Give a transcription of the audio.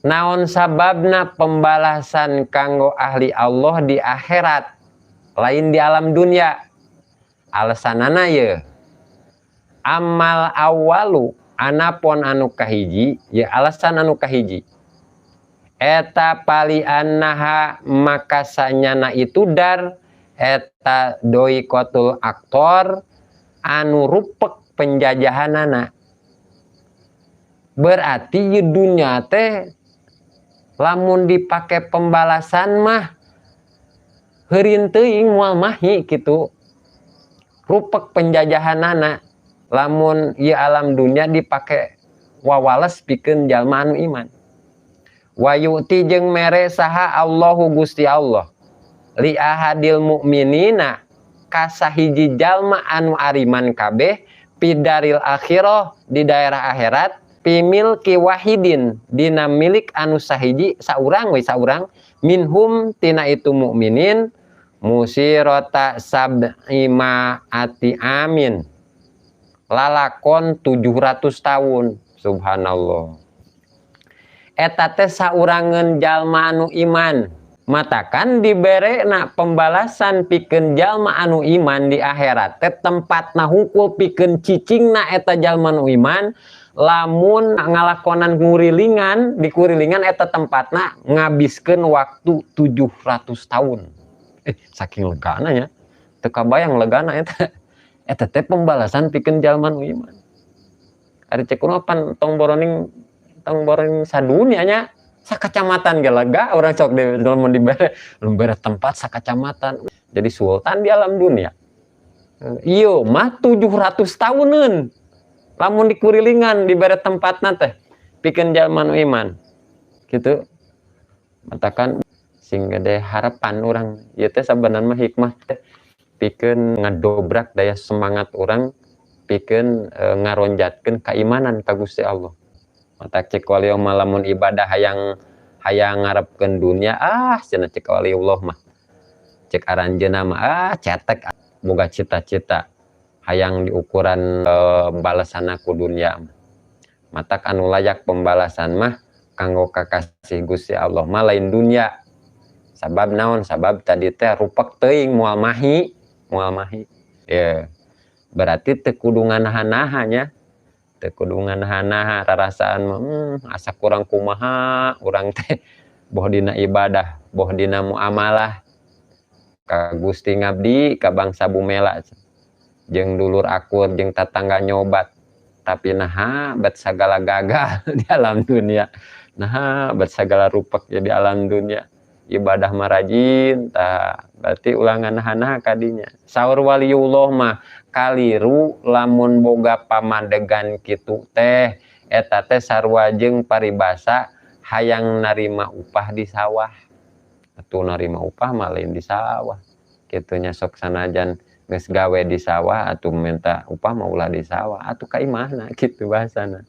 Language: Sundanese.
Naon sababna pembalasan kanggo ahli Allah di akhirat lain di alam dunia? Alasanana ye amal awalu anapon anu kahiji, ya alasan anu kahiji eta pali annaha maka sanyana itu dar eta doi kotul aktor anu rupek penjajahanana. Berarti ye dunya teh lamun dipake pembalasan mah heurin teuing moal mahi kitu, rupek penjajahanana. Lamun ieu alam dunia dipake wawales pikeun jalma anu iman. Wa yu'ti jeung mere saha Allahu Gusti Allah li ahadil mukminina ka sahiji jalma anu ariman kabeh pidaril akhirah di daerah akhirat pimilki wahidin dina milik anu sahiji saurang we saurang minhum tina itu mukminin musirota sab'i ma'ati amin lalakon 700 tahun. Subhanallah, eta teh saurangeun jalma anu iman. Matakan diberena pembalasan pikeun jalma anu iman di akhirat teh tempatna hungkul pikeun cicingna eta jalma anu iman. Lamun ngalakonan ngurilingan di kurilingan eta tempatna ngabiskeun waktu 700 tahun. Saking legana nya, teu kabayang legana eta. Eta teh pembalasan pikeun jalma nu iman. Ari cek kumaha pan tong boroning sadunia nya, sakacamatan ge lega urang sok di lamun dibere, lamun bere tempat sakacamatan jadi sultan di alam dunia. Ieu mah 700 tahuneun lamun dikurilingan dibere tempatna teh pikeun jalma nu iman gitu. Matakan sing gede harapan urang ieu teh sabenerna mah hikmah teh pikeun ngadobrak daya semangat urang pikeun ngaronjatkeun keimanan ka Gusti Allah. Matak cek wali mah lamun ibadah hayang ngarepkeun dunia, ah cenah cek waliullah mah cek aranjeunna mah ah cetek boga cita-cita hayang diukuran balasanna ku dunia. Matak anu layak pembalasan mah kanggo kakasih Gusti Allah mah lain dunia. Sabab naon? Sabab tadi teh rupek teuing moal mahi, moal mahi. Ya, berarti teu kudu nganaha-naha nya. Teu kudu nganaha-naha rarasaan mah, asa kurang kumaha urang teh boh dina ibadah, boh dina muamalah. Ka Gusti ngabdi ka bangsa Bumela jeung dulur akur jeung tatangga nyobat, tapi naha bet sagala gagal di alam dunia, naha bet sagala rupek di alam dunia. Ibadah mah rajin tah berarti ulah nganaha-naha kadinya. Saur waliullah mah kaliru lamun boga pamadegan kitu teh eta teh sarua jeung paribasa hayang narima upah di sawah. Atuh narima upah mah lain di sawah kitu nya, sok sanajan geus gawe di sawah atuh minta upah mah ulah di sawah atuh ka imahna kitu bahasana.